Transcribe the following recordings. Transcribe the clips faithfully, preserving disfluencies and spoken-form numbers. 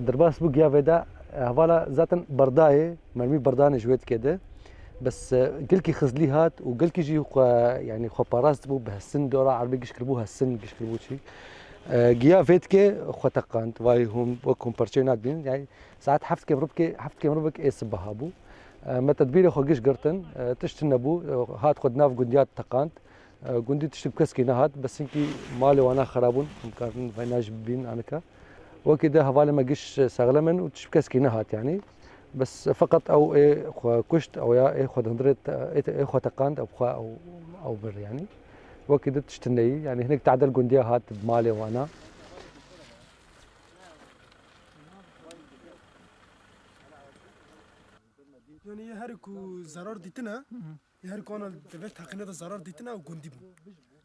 Derbas bû giya vê de, hevala zaten berdayê, mermî berdanê ji wê dikê de. Bes, e, gelkî xizlî hat û gelkî jî xwe, yanî xwe parast bû, bi hesin dora erbê giş kiribû, hesin giş kiribû çî. E, giya vê dikê xwe teqand, vay hûn wek hûn perçeyê nadibînin. Yanî saet heft kê mirov bikê, heft kê mirov bik ê sibeha bû. E, me tedbîrê xwe giş girtin, e, tişt nebû, e, hat xwe di nav gundiya teqand. E, gundî tiştik bi keskî nehat, bes hinkî malê wana xera bûn, em karin vayna jî bibîn anika. Wekî de hevalê me giş sexlem in û tişt bi keskî nehat yanî. Bes feqet ew ê xwe kuşt, ew ya ê xwe di hundirê te-, ê te-, ê xwe teqand, ew xwe ew, ew bir yanî. Wekî de tişt neyî, yanî hinek tadel gundiya hat bi malê wana. Yanî yê her ku zarar dîtine, yê her ku ana di vê teqînê de zarar dîtine ew gundî bû.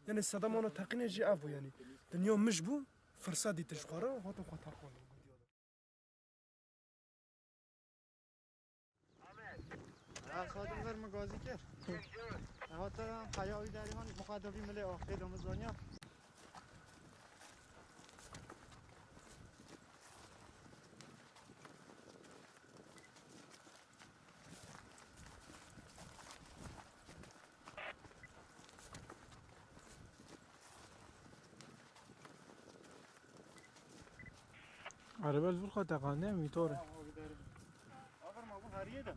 Yanî sedema ana teqînê jî ev bû yanî. Dinya mij bû, firsa dîtin ji xwe re, hatin xwe teqandin. Ev hatin ver min gazî kir. Ev hatin qeya wî derî han, miqadevî milê axê de min zaniya. Araba li vir xwe teqande, mîtor e. Aver ma bu hariye de.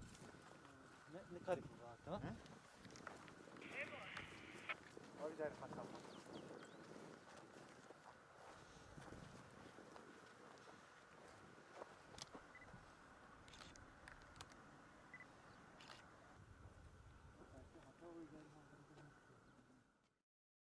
Ne, ne karî bu rahat ha? He? Abi der xata.